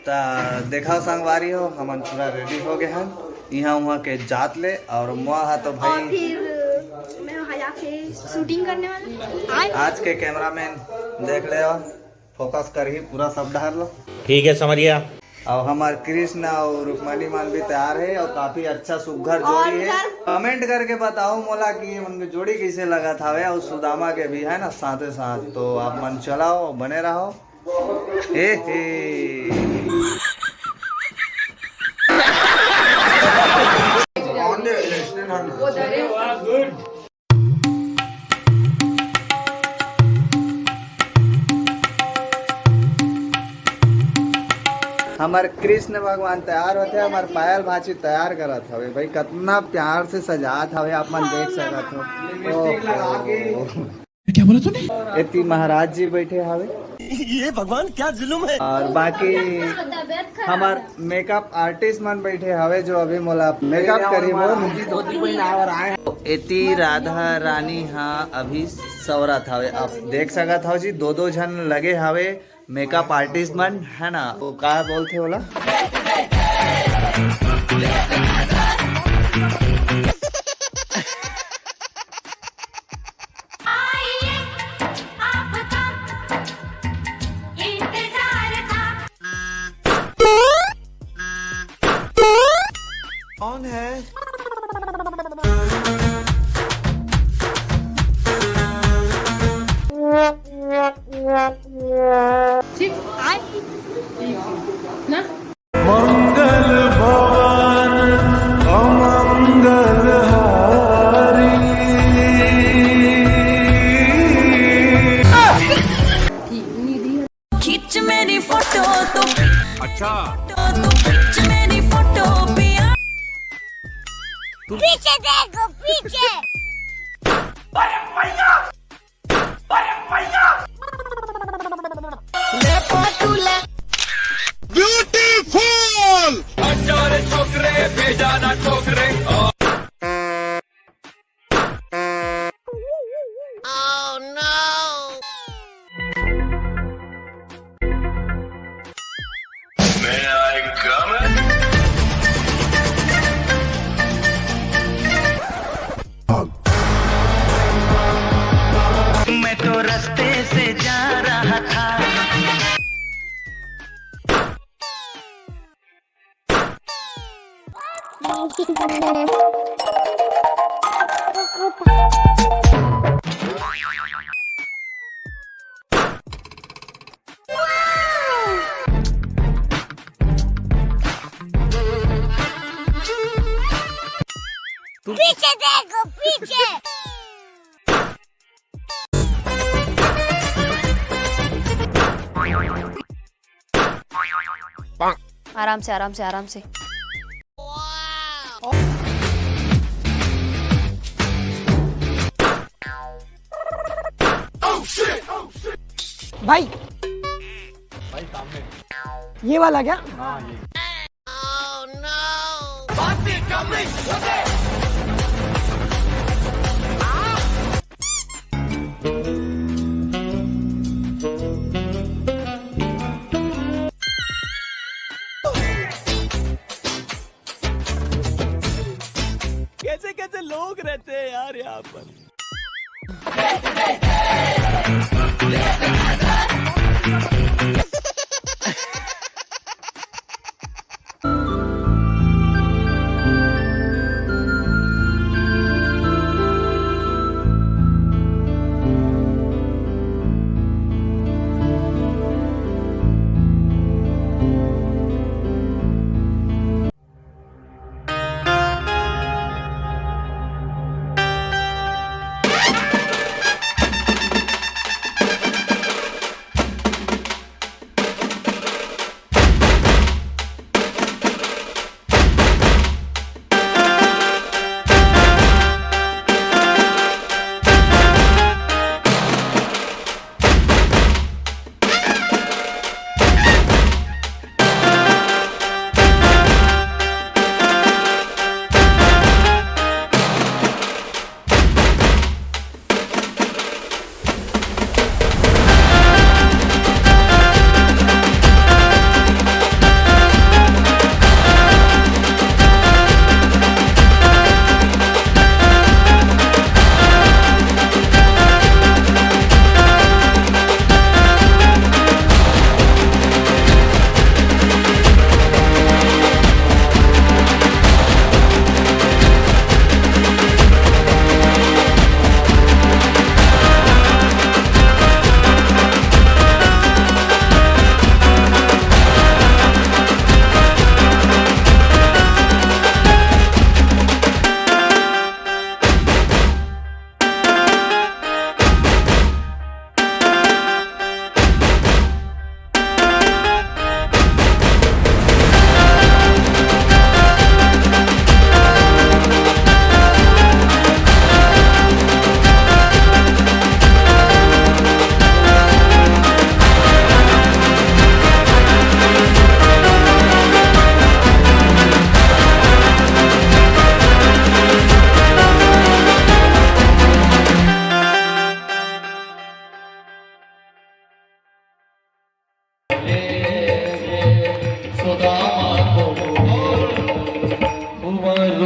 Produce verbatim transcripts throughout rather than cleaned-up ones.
त देखव संगवारी हो, हमन पूरा रेडी हो गए हन इहाँ उहाँ के जात ले। और मोर हा तो और भाई फिर मैं वहाँ जाके शूटिंग करने वाला हूँ। आज के कैमरामैन देख ले, फोकस करही पूरा सब डहर ला। ठीक है समरिया। और हमार कृष्ण और रुक्मणी मन भी तैयार है और काफी अच्छा सुघर जोड़ी है। कमेंट करके बताओ मोला कि ये मन के जोड़ी कैसे लगत हवे और सुदामा के भी है ना साथे साथ। तो आप मन चलाओ, बने रहो। ए हे। हमर कृष्ण भगवान तैयार होथे, हमर पायल भांची तैयार करत हवे। भाई, कतना प्यार से सजात हवे, आप मन देख सकत हो। ओहो। क्या बोला तूने? एती महाराज जी बैठे हवे। ये भगवान, क्या जुल्म है। और बाकी हमार मेकअप आर्टिस्ट मन बैठे हवे, जो अभी मोला मेकअप करी बोल। एती राधा रानी हा अभी सवरत हवे। आप देख सकत हव जी, दो दो झन लगे हवे मेकअप आर्टिस्ट मन, है ना? वो का बोलथे ओला? कौन है? ठीक। आय। ठीक है। ना? मंगल भवन अमंगल हारी। ठीक, निधि। खींच मेरी फोटो तो अच्छा। तो खींच मेरी फोटो पिया। पीछे देखो, पीछे। ब्यूटीफुल। मैं तो रस्ते से जा रहा था। पीछे देखो, पीछे। आराम से, आराम से, आराम से। भाई, भाई सामने। ये वाला क्या? हाँ, ये। कैसे कैसे लोग रहते हैं यार यहाँ पर।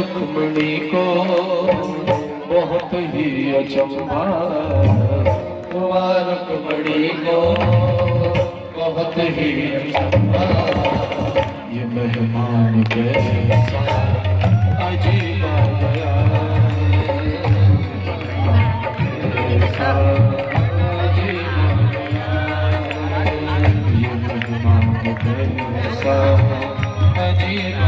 रुक्मणी को बहुत ही अचंभा हुआ, रुक्मणी को बहुत ही अचंभा। ये मेहमान कैसा अजीब आया, कैसा अजीब आया। ये मेहमान कैसा अजीब